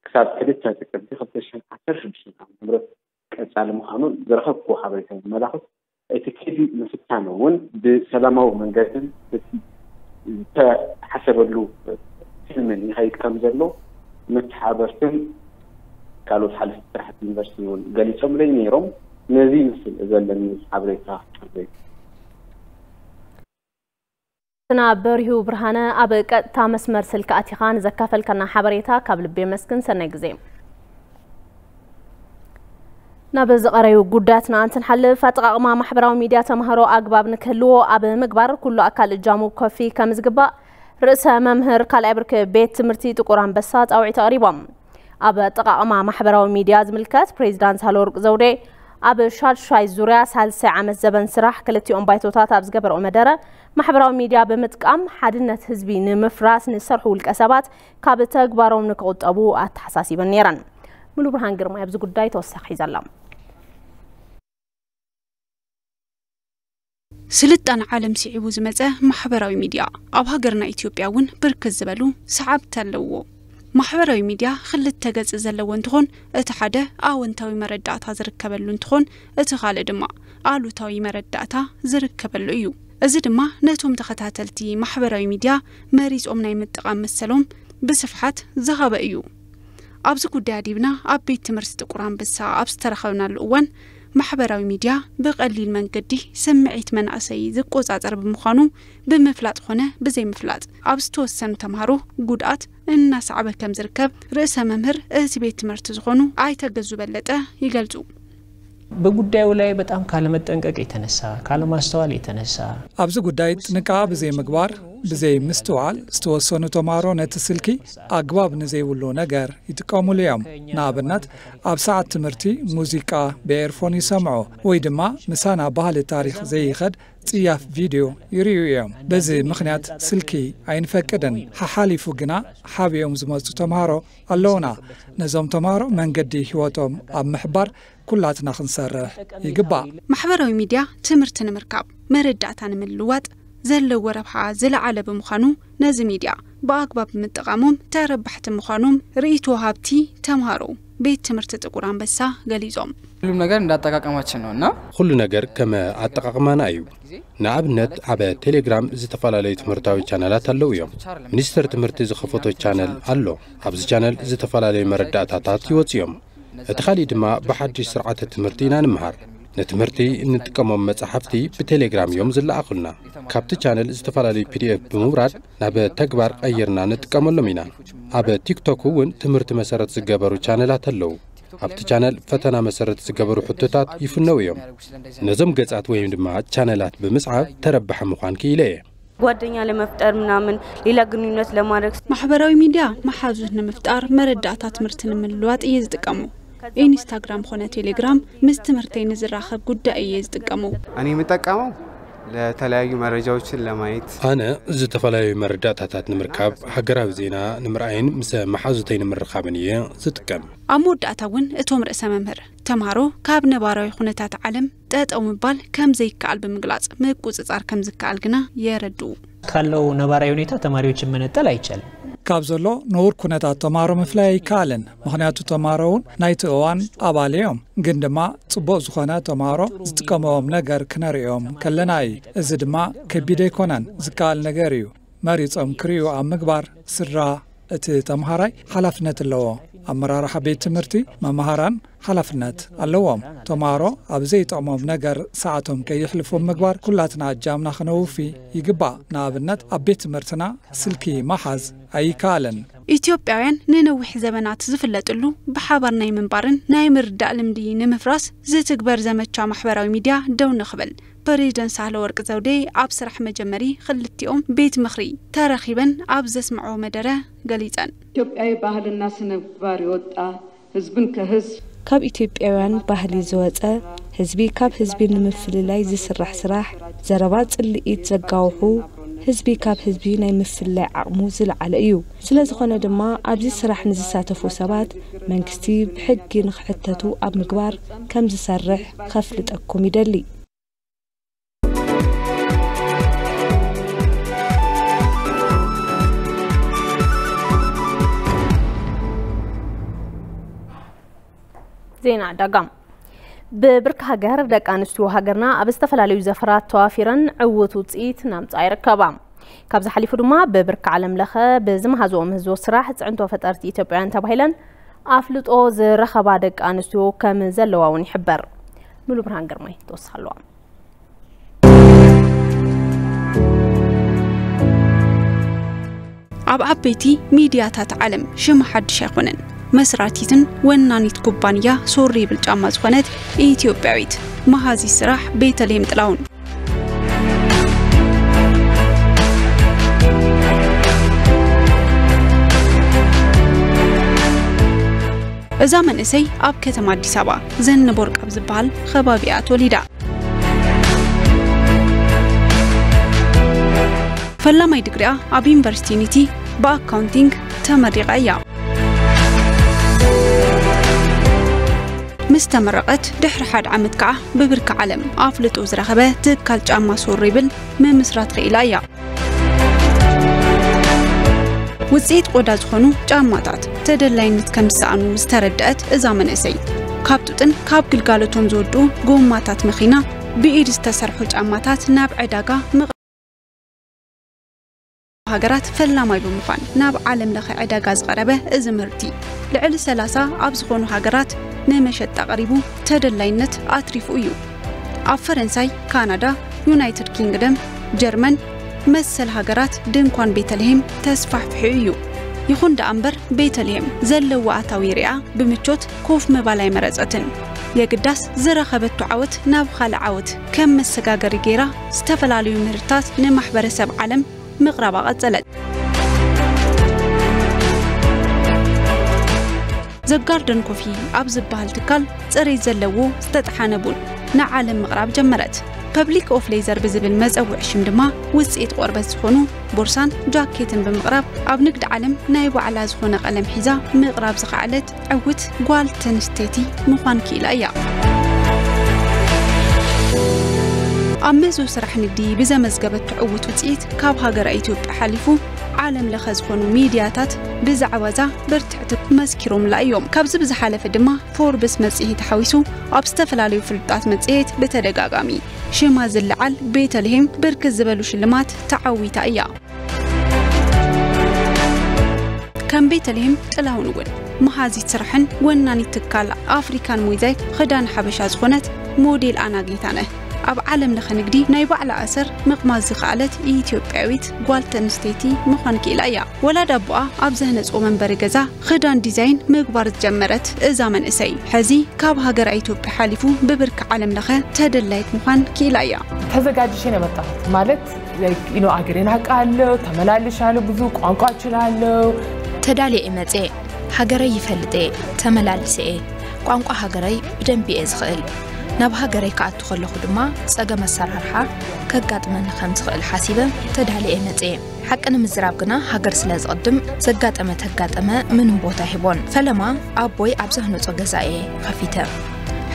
ክሳብ ክልተ ጥቅምቲ ክልተ ሽሕን ዓሰርተ ሽዱሽተን ዓመተ ምህረት ቀፃሊ ምዃኑ ዝረኸብኩዎ ሓበሬታ ዘመላኽት። እቲ ከይዲ ምፍታን እውን ብሰላማዊ መንገድን በቲ ዝተሓሰበሉ ትልምን ይኸይድ ከም ዘሎ መተሓበርትን ካልኦት ሓለፍቲ ስራሕቲ ዩኒቨርሲቲ እውን ገሊፆምለይ ነይሮም። ነዚ ይመስል ዘለኒ ሓበሬታ። ና በሪሁ ብርሃነ ኣብ ቀጥታ መስመር ስልኪ ኣቲኻ ንዘካፈልካና ሓበሬታ ካብ ልቢ የመስግን። ሰናይ ግዜ። ናብ ዝቐረዩ ጉዳያትና እንትንሓልፍ፣ ኣጠቓቕማ ማሕበራዊ ሚድያ ተምሃሮ ኣግባብ ንክህልዎ ኣብ ምግባር ኩሉ ኣካል እጃሙ ከፊ ከም ዝግባእ ርእሰ መምህር ካልኣይ ብርኪ ቤት ትምህርቲ ጥቁር ኣንበሳ ፃውዒት ኣቕሪቦም። ኣብ ኣጠቓቕማ ማሕበራዊ ሚድያ ዝምልከት ፕሬዚዳንት ሳህለወርቅ ዘውዴ ኣብ ሻድሻይ ዙርያ ሳልሳይ ዓመት ዘበን ስራሕ ክልቲኦም ባይቶታት ኣብ ዝገበረኦ መደረ፣ ማሕበራዊ ሚድያ ብምጥቃም ሓድነት ህዝቢ ንምፍራስ ንዝሰርሑ ውልቀ ሰባት ካብ ተግባሮም ንክቑጠቡ ኣተሓሳሲበን ነይረን። ሙሉ ብርሃን ግርማይ ኣብዚ ጉዳይ ተወሳኺ ሒዛ ኣላ። ስልጣነ ዓለም ስዒቡ ዝመጸ ማሕበራዊ ሚድያ ኣብ ሃገርና ኢትዮጵያ እውን ብርክት ዝበሉ ሰዓብቲ ኣለውዎ። ማሕበራዊ ሚድያ ክልተ ገጽ ዘለዎ እንትኾን፣ እቲ ሓደ ኣወንታዊ መረዳእታ ዝርከበሉ እንትኾን፣ እቲ ካልእ ድማ ኣሉታዊ መረዳእታ ዝርከበሉ እዩ። እዚ ድማ ነቶም ተኸታተልቲ ማሕበራዊ ሚድያ መሪጾም ናይ ምጥቓም መሰሎም ብስፍሓት ዝሃበ እዩ። ኣብዚ ጉዳይ ኣዲብና ኣብ ቤት ትምህርቲ ጥቁር ኣንበሳ ኣብ ዝተረኸብናሉ እዋን፣ ማሕበራዊ ሚድያ ብቐሊል መንገዲ ስምዒት መናእሰይ ዝቆጻጸር ብምዃኑ፣ ብምፍላጥ ኾነ ብዘይምፍላጥ ኣብ ዝተወሰኑ ተምሃሮ ጉድኣት እናሰዓበ ከም ዝርከብ ርእሰ መምህር እቲ ቤት ትምህርቲ ዝኾኑ ኣይተ ገዙ በለጠ ይገልጹ። በጉዳዩ ላይ በጣም ካለመጠንቀቅ የተነሳ፣ ካለማስተዋል የተነሳ፣ ኣብዚ ጉዳይ ጥንቃቐ ብዘይምግባር፣ ብዘይ ምስትውዓል ዝተወሰኑ ተምሃሮ ነቲ ስልኪ ኣግባብ ንዘይብሉ ነገር ይጥቀሙሉ እዮም። ንኣብነት ኣብ ሰዓት ትምህርቲ ሙዚቃ ብኤርፎን ይሰምዑ ወይ ድማ ምሳና ባህሊ ታሪኽ ዘይኸድ ጽያፍ ቪድዮ ይርእዩ እዮም። በዚ ምኽንያት ስልኪ ኣይንፈቅድን። ሓሓሊፉ ግና ሓቢኦም ዝመጹ ተምሃሮ ኣለውና። ነዞም ተምሃሮ መንገዲ ህይወቶም ኣብ ምሕባር ኩላትና ክንሰርሕ ይግባእ። ማሕበራዊ ሚድያ ትምህርቲ ንምርካብ መረዳእታ ንምልዋጥ ዘለዎ ረብሓ ዝለዓለ ብምዃኑ ነዚ ሚድያ ብኣግባብ ብምጥቓሞም ተረባሕቲ ምዃኖም ርእይቶ ወሃብቲ ተምሃሮ ቤት ትምህርቲ ጥቁር ኣንበሳ ገሊጾም። ሁሉም ነገር እንዳጠቃቀማችን ነው እና ሁሉ ነገር ከመ ኣጠቃቅማና እዩ። ንኣብነት ኣብ ቴሌግራም ዝተፈላለዩ ትምህርታዊ ቻነላት ኣለዉ እዮም። ሚኒስተር ትምህርቲ ዝኸፈቶ ቻነል ኣሎ። ኣብዚ ቻነል ዝተፈላለዩ መረዳእታታት ይወፁ እዮም። እቲ ካሊእ ድማ ብሓድሽ ስርዓተ ትምህርቲ ኢና ንምሃር። ንትምህርቲ እንጥቀሞም መጻሕፍቲ ብቴሌግራም እዮም ዝለኣኹልና። ካብቲ ቻነል ዝተፈላለዩ ፒዲኤፍ ብምውራድ ናብ ተግባር ቀይርና ንጥቀመሎም ኢና። ኣብ ቲክቶክ እውን ትምህርቲ መሰረት ዝገበሩ ቻነላት ኣለዉ። ኣብቲ ቻነል ፈተና መሰረት ዝገበሩ ሕቶታት ይፍነው እዮም። ነዞም ገጻት ወይም ድማ ቻነላት ብምስዓብ ተረባሒ ምዃን ክኢለ እየ። ጓደኛ ለመፍጠር ምናምን ሌላ ግንኙነት ለማድረግ ማሕበራዊ ሚድያ መሓዙት ንምፍጣር መረዳእታ ትምህርቲ ንምልዋጥ እየ ዝጥቀሙ። ኢንስታግራም ኾነ ቴሌግራም ምስ ትምህርተይ ንዝራኸብ ጉዳይ እየ ዝጥቀሙ። እኔ የምጠቀመው ለተለያዩ መረጃዎችን ለማየት ኣነ ዝተፈላለዩ መረዳእታታት ንምርካብ ሃገራዊ ዜና ንምርኣይን ምስ መሓዙተይ ንምርኻብን እየ ዝጥቀም። ኣብ መወዳእታ እውን እቶም ርእሰ መምህር ተምሃሮ ካብ ነባራዊ ኩነታት ዓለም ጠጠው ምባል ከም ዘይከኣል ብምግላጽ ምቁጽጻር ከም ዝከኣል ግና የረድኡ። ካለው ነባራዊ ሁኔታ ተማሪዎችን መነጠል አይቻልም። ካብ ዘሎ ንቡር ኩነታት ተምሃሮ ምፍላይ ኣይከኣልን። ምኽንያቱ ተምሃሮ እውን ናይቲ እዋን ኣባል እዮም። ግን ድማ ጽቡቕ ዝኾነ ተምሃሮ ዝጥቀምዎም ነገር ክነርእዮም ከለና እዩ። እዚ ድማ ከቢድ ኣይኮነን፣ ዝከኣል ነገር እዩ። መሪጾም ክርእዩ ኣብ ምግባር ስድራ እቲ ተምሃራይ ሓላፍነት ኣለዎ። ኣመራርሓ ቤት ትምህርቲ፣ መምሃራን ሓላፍነት ኣለዎም። ተምሃሮ ኣብ ዘይጠቕሞም ነገር ሰዓቶም ከየሕልፉ ኣብ ምግባር ኩላትና እጃምና ክነውፊ ይግባእ። ንኣብነት ኣብ ቤት ትምህርትና ስልኪ ምሓዝ ኣይከኣልን። ኢትዮጵያውያን ንነዊሕ ዘበናት ዝፍለጥሉ ብሓባር ናይ ምንባርን ናይ ምርዳእ ልምዲ ንምፍራስ ዝትግበር ዘመቻ ማሕበራዊ ሚድያ ደው ንኽብል ፕሬዚደንት ሳህለወርቅ ዘውዴ ኣብ ስራሕ መጀመሪ ክልቲኦም ቤት ምኽሪ ተረኺበን ኣብ ዘስምዐኦ መደረ ገሊፀን። ኢትዮጵያዊ ባህልና ስነ ምግባር የወጣ ህዝብን ከህዝብ ካብ ኢትዮጵያውያን ባህሊ ዝወፀ ህዝቢ ካብ ህዝቢ ንምፍልላይ ዝስራሕ ስራሕ ዘረባ ፅልኢት ዘጋውሑ ህዝቢ ካብ ህዝቢ ናይ ምፍልላይ ዓቕሙ ዝለዓለ እዩ። ስለዝኾነ ድማ ኣብዚ ስራሕ ንዝሳተፉ ሰባት መንግስቲ ብሕጊ ንኽሕተቱ ኣብ ምግባር ከምዝሰርሕ ከፍልጠኩም ይደሊ። ዜና ዕዳጋ። ብብርኪ ሃገር ደቂ ኣንስትዮ ሃገርና ኣብ ዝተፈላለዩ ዘፈራት ተዋፊረን ዕዉት ውፅኢት እናምፅኣ ይርከባ። ካብዚ ሓሊፉ ድማ ብብርኪ ዓለም ለኸ ብዝመሃዝኦ ምህዞ ስራሕ ፅዕንቶ ፈጠርቲ ኢትዮጵያውያን ተባሂለን ኣፍልጦ ዝረኸባ ደቂ ኣንስትዮ ከም ዘለዋ እውን ይሕበር። ሙሉ ብርሃን ግርማይ ተወስኻ ኣለዋ። ኣብ ዓበይቲ ሚድያታት ዓለም ሽማ ሓድሽ ኣይኮነን። መስራቲትን ወናኒት ኩባንያ ሶሪ ይብል ጫማ ዝኾነት ኢትዮጵያዊት መሃዚት ስራሕ ቤተልሔም ጥላሁን። እዛ መንእሰይ ኣብ ከተማ ኣዲስ ኣበባ ዘንብ ወርቅ ኣብ ዝበሃል ከባቢ እያ ተወሊዳ። ፈላማይ ድግሪኣ ኣብ ዩኒቨርሲቲ ዩኒቲ ብኣካውንቲንግ ተመሪቓ እያ። ምስ ተመረቐት ድሕሪ ሓደ ዓመት ከዓ ብብርኪ ዓለም ኣፍልጦ ዝረኸበ ትካል ጫማ ሶሪ ይብል ምምስራት ክኢላ እያ። ውፅኢት ቆዳ ዝኾኑ ጫማታት ተደላይነት ከም ዝሰኣኑ ዝተረድአት እዛ መንእሰይ፣ ካብ ጡጥን ካብ ግልጋሎቶም ዝወድኡ ጎማታት መኺና ብኢድ ዝተሰርሑ ጫማታት ናብ ዕዳጋ ምቕራብ ሃገራት ፈላማይ ብምዃን ናብ ዓለም ለኸ ዕዳጋ ዝቐረበ እዚ ምህርቲ፣ ልዕሊ ሰላሳ ኣብ ዝኾኑ ሃገራት ንመሸጣ ቀሪቡ ተደላይነት ኣትሪፉ እዩ። ኣብ ፈረንሳይ፣ ካናዳ፣ ዩናይትድ ኪንግደም፣ ጀርመን መሰል ሃገራት ድንኳን ቤተልሔም ተስፋሕፍሑ እዩ። ይኹን ደኣ እምበር፣ ቤተልሔም ዘለዎ ኣታዊ ሪኣ ብምቾት ኮፍ ምባል ኣይመረጸትን። የግዳስ ዝረኸበቶ ዓወት ናብ ካልእ ዓወት ከም መሰጋገሪ ገይራ ዝተፈላለዩ ምህርታት ንማሕበረሰብ ዓለም ምቕራባ ቀጸለት። ዘ ጋርደን ኮፊ ኣብ ዝበሃል ትካል ጽሬት ዘለዎ ዝተጠሓነ ቡን ንዓለም ምቕራብ ጀመረት። ፐብሊክ ኦፍ ሌዘር ብዝብል መጸውዒ ሽም ድማ ውጽኢት ቆርበት ዝኾኑ ቦርሳን ጃኬትን ብምቕራብ ኣብ ንግዲ ዓለም ናይ ባዕላ ዝኾነ ቀለም ሒዛ ምቕራብ ዝኸኣለት ዕውት ጓል ተንስተይቲ ምዃን ክኢላ እያ። ኣብ መዞ ስራሕ ንግዲ ብዘመዝገበቶ ዕውት ውጽኢት ካብ ሃገረ ኢትዮጵያ ሓሊፉ ዓለም ለኸ ዝኾኑ ሚድያታት ብዛዕባ እዛ ብርትዕቲ መስኪሮምላ እዮም። ካብዚ ብዝሓለፈ ድማ ፎርብስ መጽሔት ተሓዊሱ ኣብ ዝተፈላለዩ ፍሉጣት መጽሔት ብተደጋጋሚ ሽማ ዝለዓል ቤተልሔም ብርክት ዝበሉ ሽልማት ተዓዊታ እያ። ከም ቤተልሔም ጥላሁን እውን መሃዚት ስራሕን ወናኒት ትካል ኣፍሪካን ሞዛይክ ክዳን ሓበሻ ዝኾነት ሞዴል ኣና ጌታነህ ኣብ ዓለም ለኸ ንግዲ ናይ ባዕላ ኣሰር ምቕማስ ዝኸኣለት ኢትዮጵያዊት ጓል ተንስተይቲ ምዃን ክኢላ እያ። ወላድ ኣቦኣ ኣብ ዘህነፅዎ መንበሪ ገዛ ክዳን ዲዛይን ምግባር ዝጀመረት እዛ መንእሰይ፣ ሕዚ ካብ ሃገራ ኢትዮጵያ ሓሊፉ ብብርኪ ዓለም ለኸ ተደላይት ምዃን ክኢላ እያ። ተዘጋጅሼ ነው የመጣሁት። ማለት፣ like፣ you know፣ አገሬን አውቃለሁ፣ ተመላልሻለሁ፣ ብዙ ቋንቋ እችላለሁ። ተዳልየ እየ መፅየ፣ ሃገረይ ይፈልጥ እየ፣ ተመላልሰ እየ፣ ቋንቋ ሃገረይ ብደንቢ እየ ዝኽእል። ናብ ሃገረይ ክኣቱ ከለኹ ድማ ጸገም ኣሰራርሓ ከጋጥመኒ ከም ዝኽእል ሓሲበ ተዳልየ እየ መፅየ። ሓቂ ንምዝራብ ግና፣ ሃገር ስለ ዝቕድም፣ ዘጋጠመ ተጋጠመ ምንም ቦታ ኣይህቦን። ፈለማ ኣቦይ ኣብ ዘህነጾ ገዛ እየ ከፊተ።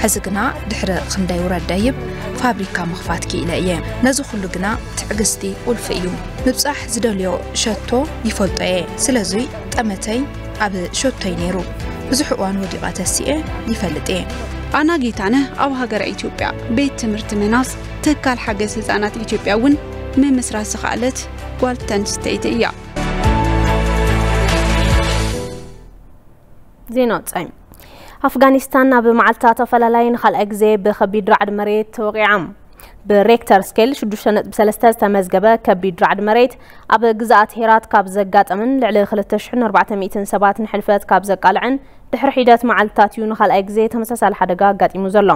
ሕዚ ግና ድሕሪ ክንደይ ውረድ ደይብ ፋብሪካ ምኽፋት ክኢለ እየ። ነዚ ኩሉ ግና ትዕግስቲ ቁልፊ እዩ። ምብጻሕ ዝደልዮ ሸቶ ይፈልጦ እየ። ስለዙይ ጠመተይ ኣብ ሸቶይ ነይሩ። ብዙሕ እዋን ወዲቐ ተሲኤ ይፈልጥ እየ። ኣና ጌታነህ ኣብ ሃገረ ኢትዮጵያ ቤት ትምህርቲ ምህናጽ ትካል ሓገዝ ህጻናት ኢትዮጵያ እውን ምምስራት ዝኸኣለት ጓል ተንስተይቲ እያ። ዜና ወጻኢ። ኣፍጋኒስታን ኣብ መዓልታት ኣፈላላይ ንኻልኣይ ግዜ ብኸቢድ ራዕዲ መሬት ተወቒዓ። ብሬክተር ስኬል ሽዱሽተ ነጥቢ ሰለስተ ዝተመዝገበ ከቢድ ራዕዲ መሬት ኣብ ግዝኣት ሄራት ካብ ዘጋጠምን ልዕሊ ክልተ ሽሕን ኣርባዕተ ሚእትን ሰባት ንሕልፈት ካብ ዘቃልዐን ድሕሪ ሒደት መዓልትታት እዩ ንኻልኣይ ግዜ ተመሳሳሊ ሓደጋ ኣጋጢሙ ዘሎ።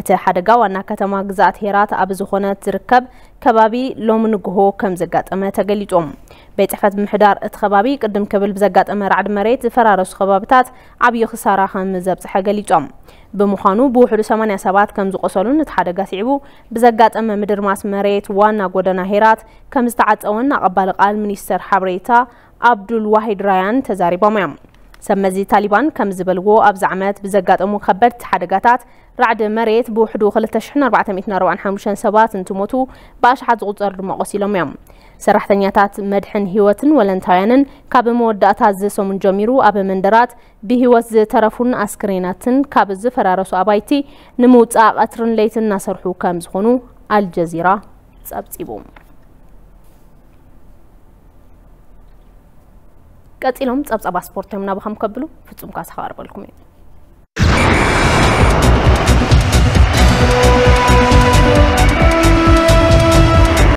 እቲ ሓደጋ ዋና ከተማ ግዝኣት ሄራት ኣብ ዝኾነት ዝርከብ ከባቢ ሎሚ ንግሆ ከም ዘጋጠመ ተገሊጹ። ቤት ጽሕፈት ምምሕዳር እቲ ከባቢ ቅድም ክብል ብዘጋጠመ ራዕዲ መሬት ዝፈራረሱ ከባብታት ዓብዪ ክሳራ ከም ዘብጽሐ ገሊጾም። ብምዃኑ ብውሕዱ ሰማንያ ሰባት ከም ዝቆሰሉን እቲ ሓደጋ ስዒቡ ብዘጋጠመ ምድርማስ መሬት ዋና ጎደና ሄራት ከም ዝተዓጸወን ኣቐባሊ ቃል ሚኒስተር ሓበሬታ ኣብዱል ዋሂድ ራያን ተዛሪቦም እዮም። ሰብ መዚ ታሊባን ከም ዝበልዎ ኣብዚ ዓመት ብዘጋጠሙ ከበድቲ ሓደጋታት ራዕዲ መሬት ብውሕዱ ክልተ ሽሕን ኣርባዕተ ሚእትን ኣርባዓን ሓሙሽተን ሰባት እንትሞቱ ብኣሽሓት ዝቑጸሩ ድማ ቆሲሎም እዮም። ሰራሕተኛታት መድሕን ህይወትን ወለንታውያንን ካብ መወዳእታ እዚ ሰሙን ጀሚሩ ኣብ መንደራት ብህይወት ዝተረፉን ኣስክሬናትን ካብ ዝፈራረሱ ኣባይቲ ንምውጻእ ቀትርን ለይትን እናሰርሑ ከም ዝኾኑ ኣልጀዚራ ጸብጺቡ። ቀጺሎም ጸብጻባ ስፖርት እዮም ናባኹም ከብሉ ፍጹም ካሳ ክቐርበልኩም እዩ።